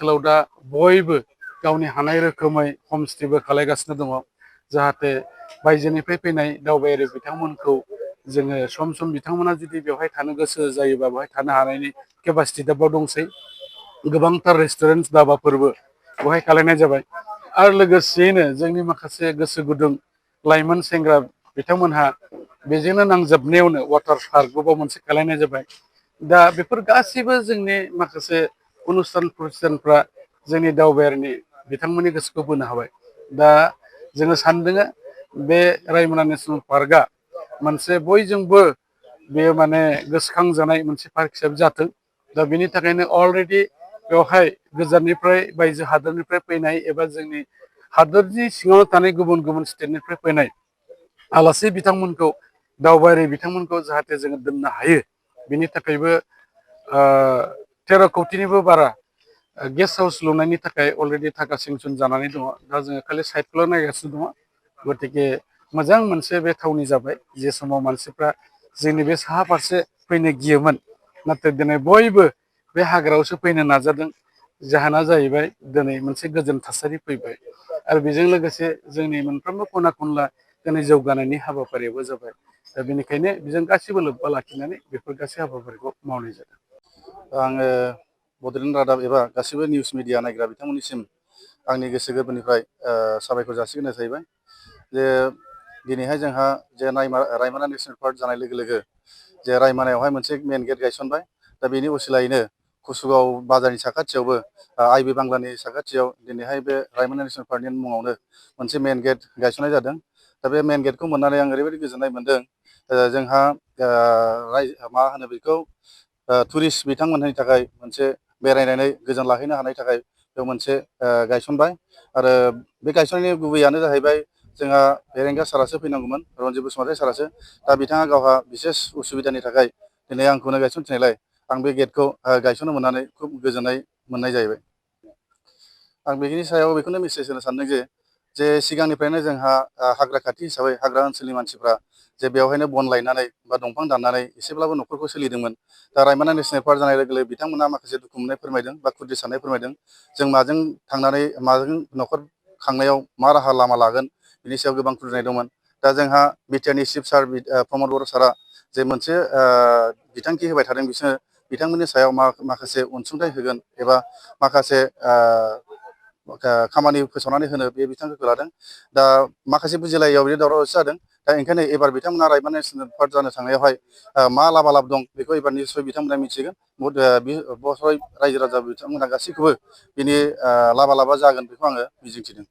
ओनसोलाव दा बयबो गावनि हानाय रोखोमै हमस्टेबो खालायगासिनो दङ जाहाथे बायजोनिफ्राय फैनाय दावबायारि बिथांमोनखौ जोङो सम सम बिथांमोना जुदि बेवहाय थानो गोसो जायोबा बेवहाय थानो हानायनि केपासिटि दा बाव दंसै गोबांथार रेस्टुरेन्ट धाबाफोरबो बेवहाय खालायनाय जाबाय आरो लोगोसेयैनो जोंनि माखासे गोसो गुदुं लाइमोन सेंग्रा बिथांमोनहा बेजोंनो नांजाबनायावनो वाटार पार्कबो मोनसे खालायनाय जाबाय दा बेफोर गासैबो जोंनि माखासे अनुस्थान प्रतिষ্ঠাनफ्रा जोंनि दावबायारिनि बिथांमोननि गोसोखौ बोनो हाबाय दा जोङो सानदों बे रायमना नेसनेल पार्कआ मोनसे बयजोंबो बेयो माने गोसोखांजानाय मोनसे पार्क हिसाबै जाथों दा बेनि थाखायनो अलरेडि बेवहाय गोजाननिफ्राय बायजो हादोरनिफ्राय फैनाय एबा जोंनि हादोरनि सिङाव थानाय गुबुन गुबुन स्टेटनिफ्राय फैनाय आलासि बिथांमोनखौ दावबायारि बिथांमोनखौ जाहाथे जोङो दोननो हायो बिनि थाखायबो 13 कौटिनिबो बारा गेस्ट हाउस लुनायनि थाखाय अलरेडि थाखा सेंसन जानानै दङ दा जोङो खालि साइटखौल' नायगासिनो दङ गतिके मोजां मोनसे बे थावनि जाबाय जे समाव मानसिफ्रा जोंनि बे साहा फारसे फैनो गियोमोन नाथाय दिनै बयबो बे हाग्रायावसो फैनो नाजादों जाहोना जाहैबाय दिनै मोनसे गोजोन थासारि फैबाय आरो बेजों लोगोसे जोंनि मोनफ्रोमबो खना खनला दिनै जौगानायनि हाबाफारियाबो जाबाय दा बेनिखायनो बेजों गासैबो लोब्बा लाखिनानै बेफोर गासै हाबाफारिखौ मावनाय जादों आङो बड'लेण्ड रादाब एबा गासिबो निउस मिडिया नायग्रा बिथांमोननिसिम आंनि गोसो गोरबोनिफ्राय साबायखर जासिग्रोनाय जाहैबाय जे दिनैहाय जोंहा जे रायमना नेसनेल पार्क जानाय लोगो लोगो जे रायमनायावहाय मोनसे मेन गेट गायसनबाय दा बेनि असिलायैनो कुसुगाव बाजारनि साखाथियावबो आइबि बांलानि साखाथियाव दिनैहाय बे रायमना नेसनेल पार्कनि मुङावनो मोनसे मेन गेट गायसननाय जादों दा बे मेन गेटखौ मोननानै आं ओरैबायदि गोजोननाय मोनदों जोंहा मा होनो बेखौ टुरिस्ट बिथांमोननि थाखाय मोनसे बेरायनानै गोजोन लाहैनो हानायनि थाखाय बेयाव मोनसे गायसनबाय आरो बे गायसननायनि गुबैयानो जाहैबाय जोंहा बेरेंगा सारासो फैनांगौमोन रन्जित बसुमतारी सारासो दा बिथाङा गावहा बिसेस उसुबिदानि थाखाय दिनै आंखौनो गायसनथिनायलाय आं बे गेटखौ गायसननो मोननानै खुब गोजोननाय मोननाय जाहैबाय आं बेनि सायाव बेखौनो मेसेज होनो सानदों जे सिगांनिफ्रायनो जोंहा हाग्रा खाथि हिसाबै हाग्रा ओनसोलनि मानसिफ्रा जे बेवहायनो बन लायनानै बा दंफां दाननानै एसेब्लाबो न'खरखौ सोलिदोंमोन दा रायमना नेसनेल पार्क जानाय लोगो लोगो बिथांमोना माखासे दुखु मोननाय फोरमायदों बा खुद्रि साननाय फोरमायदों जों माजों थांनानै माजों न'खर खांनायाव मा राहा लामा लागोन बिनि सायाव गोबां खुद्रिनाय दंमोन दा जोंहा बिटिआरनि चिफ सार प्रमद बर' सारा जे मोनसे बिथांखि होबाय थादों बिथांमोननि सायाव माखासे अनसुंथाइ होगोन एबा माखासे खामानि फोसावनानै होनो बे बिथांखिखौ लादों दा माखासे बुजिलायैयाव बिदि दावराव दावसि जादों दा ओंखायनो एबार बिथांमोना रायमना नेसनेल पार्क जानो थांनायावहाय मा लाबा लाब दं बेखौ एबार निस्सय बिथांमोना मिथिगोन रायजो राजा बिथांमोना गासैखौबो बिनि लाबा लाबा जागोन बेखौ आङो मिजिंथिदों